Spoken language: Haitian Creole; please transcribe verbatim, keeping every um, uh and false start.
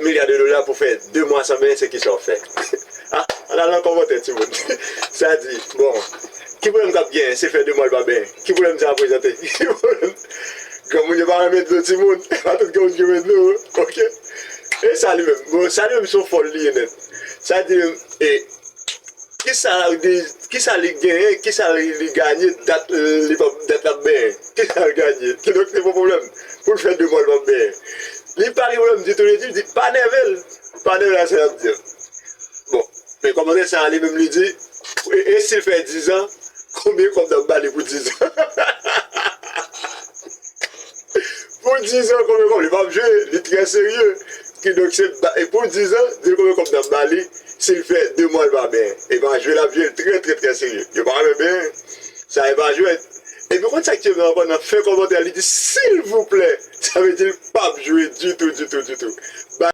milya de dola pou fè de mwa san benyen, se kisa w fè? Ah, al al nan kòmantè, timoun. Sa di, bon, ki pwoblèm k ap genyen si l fè de mwa l pa benyen? Ki pwoblèm sa ap prezante? Ki pwoblèm? Granmoun yo pa renmen dlo, timoun. Pa tout granmoun ki renmen dlo, oke? E sa li menm. Bon, sa li menm se yon fòl li ye nèt. Sa di, e, kisa li, kisa li genyen, kisa li, li ganye, dat li p ap, dat l ap benyen? Kisa l ganye? Kidonk, se pa pwoblèm pou l fè de mwa l p ap benyen. Li pa gen pwoblèm ditou, li di, di, pa nève l. Pa nève l, sa l ap di. Bon, men kòmantè sa a, li menm, li di, e, e si l fè dizan, konbyen kòb n ap ba li pou dizan? Pou dizan, konbyen kòb? Li p ap jwe, li trè serye. Kidonk, se ba, e pou dizan, di l konbyen kòb n ap ba li, si l fè de mwa l pa benyen. E pa jwe, l ap jwe, l trè, trè, trè serye. Yo pa renmen benyen. Sa e pa jwèt. Epi, konn sa k tye m ankò nan fen kòmantè a, li di, silvouplè. Sa vle di l p ap jwe ditou, ditou, ditou.